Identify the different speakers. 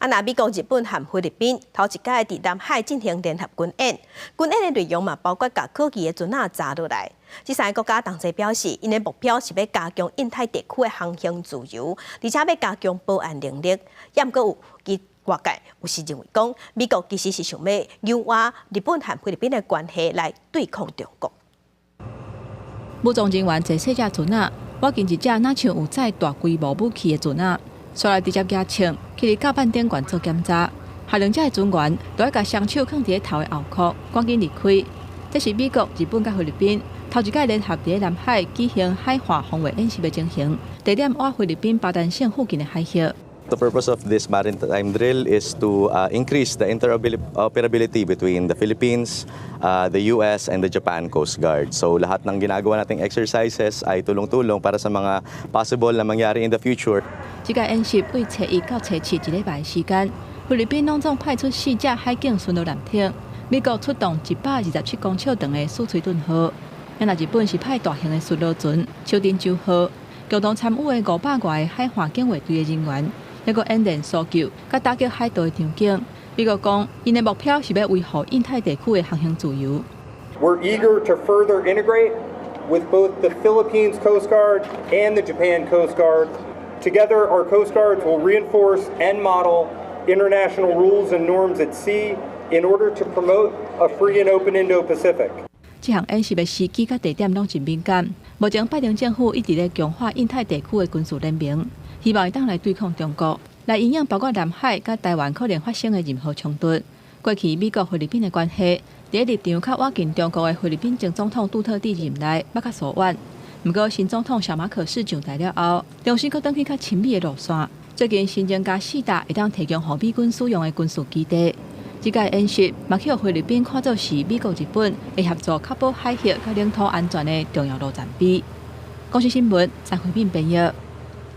Speaker 1: 啊，若美國、日本和菲律賓頭一擺佇南海進行聯合軍演，軍演的內容嘛包括共可疑的船仔查落來。這三个國家同齊表示，𪜶的目標是欲加強印太地區的航行自由，而且欲加強保安能力。也毋過有其外界有時認為講，美國其實是想欲扭彎日本和菲律賓的關係來對抗中國。
Speaker 2: 武裝人員坐細隻船仔，倚近一隻若像有載大規模武器的船仔，煞來直接舉槍去佇甲板頂懸做檢查。下兩隻的船員都愛共雙手囥佇咧頭的後殼，趕緊離開。這是美國、日本佮菲律賓頭一擺聯合佇咧南海舉行海岸防衛演習的情形，地點倚菲律賓巴丹省附近的海域。
Speaker 3: The purpose of this maritime drill is to increase the interoperability between the Philippines, the US, and the Japan Coast Guard. So lahat ng ginagawa nating exercises ay tulong-tulong para sa mga possible na mangyari in the future.
Speaker 2: 這個演習對初一到初七一禮拜的時間，菲律賓攏總派出四隻海警巡邏艦艇，美國出動127公尺長的死錘盾號，啊若日本是派大型的巡邏船小鎮州號，共同參與的500外个海岸警衛隊的人員，猶閣演練搜救佮打擊海盜的場景。美國講，𪜶的目標是欲維護印太地區的航行自由。
Speaker 4: We're eager to further integrate with both the Philippines Coast Guard and the Japan Coast Guard. Together, our Coast Guards will reinforce and model international rules and norms at sea in order to promote a free and open Indo-Pacific.
Speaker 2: 這項演習的時機佮地點攏真敏感。目前拜登政府一直咧強化印太地區的軍事聯盟，希望會當來對抗中國，來因應包括南海佮台灣可能發生的任何衝突。過去美國菲律賓的關係，佇立場較倚近中國的菲律賓前總統杜特蒂任內捌較疏遠。毋過新總統小馬可仕上台了後，重新閣轉去較親美的路線。最近新增加四搭會當提供予美軍使用的軍事基地。這個演習嘛予菲律賓看做是美國、日本會協助確保海域佮領土安全的重要路程碑。公視新聞，張惠敏編譯。